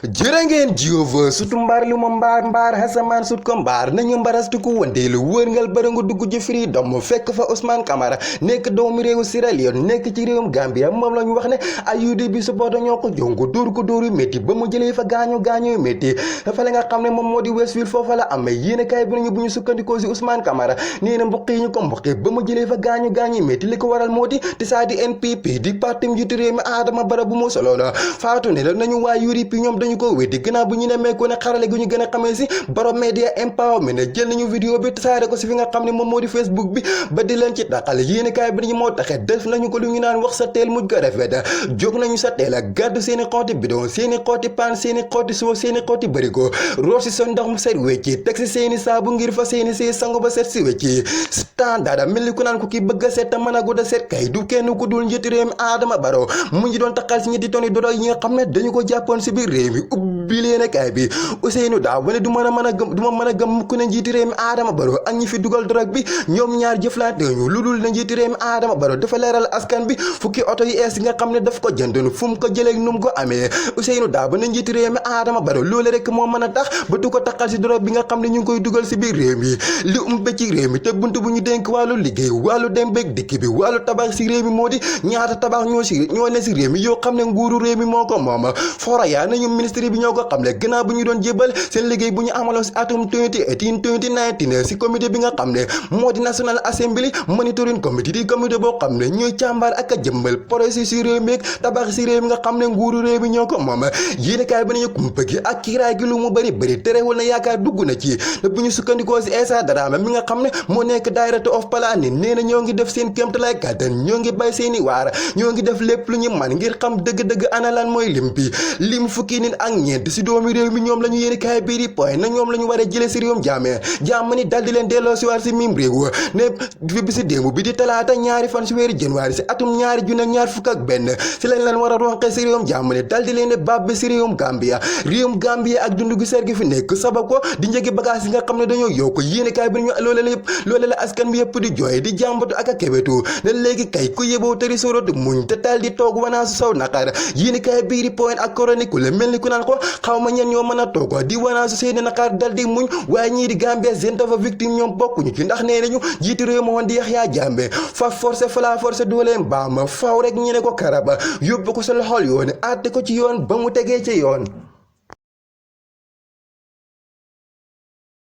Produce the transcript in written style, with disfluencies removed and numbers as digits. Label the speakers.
Speaker 1: jërë ngeen jiova sutu mbaar li ma mbaar xasamaan sut ko mbaar nañu mbarastuku wëndeelu wërngal bërëngu dugg ci Freedom fekk fa Ousmane Camara nekk doomu réewu Sierra Leone nekk ci réewum Gambia moom la ñu wax ne IUD supporter ñoo ko jongu dóor ko dóor yu métti ba mu jëlee fa gaañu yu métti dafa la nga xam ne moom moo di Westfield foofa la amee yéene kaay bi nañu bu ñu sukkandikoo si Ousmane Camara nee na mbuqi ñu ko mbuqi ba mu jëlee fa gaañu yu métti li ko waral moo di te saa di NPP di parti njiitu réew mi Adama Barrow bu mu solo la faatu ne la nañu waa UDP ñoom dañu ko weddi gannaaw bu ñu nemmeeku ne xarale gu ñu gën a xamee si Barrow Media Empowerment jël nañu vidéo bi tasaare ko si fi nga xam ne moom moo di Facebook bi ba di leen ci dàqal yéene kaay bi nañu moo taxe def nañu ko lu ñu naan wax sa teel mujj ko rafet jóg nañu sa teel ak gàddu seeni xooti bidon seeni xooti paan seeni xooti soo seeni xooti bërigo root si seen ndox mu set wecci teg si seeni saabu ngir fa seeni see sangu ba set si wecci standard mel ni ku naan ko ki bëgg a set te mën a gudd a set kay du kenn ku dul njiitu réew mi Adama Barrow mu ngi doon taxal si ñetti toni dodo yi nga xam ne dañu ko jàppoon si biir réew mi ubbi leen kaay bi Ousseynou Daa wane du ma mën a gëm mukk ne njiitu réew mi Adama Barrow ak ñi fi dugal drogue bi ñoom ñaar jëflante ñu lu dul ne njiitu réew mi Adama Barrow dafa leeral askan bi fukki oto yi ees yi nga xam ne daf ko jëndoon fu mu ko jëlee nu mu ko amee Ousseynou Daa ba ne njiitu réew mi Adama Barrow loolu rek moo mën a tax ba du ko taxal si drogue bi nga xam ne ñu ngi koy dugal si biir réew mi li umbe ci réew mi te buntu bu ñu dénk wàllu liggéey wàllu dem beeg dikk bi wàllu tabax si réew mi moo di ñaata tabax ñoo ne si réew mi yoo xam ne nguuru réew mi moo ko moom foraya nañu ministre bi ñoo ko xam ne gannaaw bu ñu doon jébal seen liggéey bu ñu amaloon si atum 2019 si comité bi nga xam ne moo di National Assembly Monitoring Committee di comité boo xam ne ñooy càmbar ak a jëmmal projet si réew mi tabax si réew mi nga xam ne nguuru réew mi ñoo ko moom yéenekaay bi nañu kumpa gi ak kiiraay gi lu mu bëri terewul na yaakaar dugg na ci te bu ñu sukkandikoo si Essa Dramé mi nga xam ne moo nekk director of planning nee na ñoo ngi def seen kéemtalaay kàttan ñoo ngi bay seeni waar ñoo ngi def lépp lu ñu man ngir xam dëgg-dëgg ana lan mooy lim bi lim fukki nit ak ñeent si doomi réew mi ñoom la ñu yéeni kaay bii di point na ñoom la ñu war a jëlee si réewum jàmm ni dal di leen delloo si waar si mim réew ne fi bi si démb bi di talaata ñaari fan si weeru janvier si atum ñaari junni ak ñaar fukk ak benn si lañ leen war a ronqee si réewum jàmm ni dal di leen ne bàbbi si réewum Gambia ak dund gu seer gi fi nekk sabab ko di njëgi bagage yi nga xam ne dañoo yokk yéeni kaay bi ñu loole la askan bi yëpp di jooy di jàmbatu ak a kebetu ne léegi kay ku yeboo tëri sorot muñ te tal di toog wanaasu saw naqar yéeni kaay bii di point ak chronique la mel ni ku naan ko xaw ma ñen ñoo mën a toog di wanaasu seeni naqar dal di muñ waaye ñii di Gambia seen dafa victime ñoom bokkuñu ci ndax nee nañu jiitu réew ma woon di Yahya Jammeh fa forcé dooleem baama faw rek ñu ne ko karaba yóbbu ko sa loxol yoon àtte ko ci yoon ba mu tegee ci yoon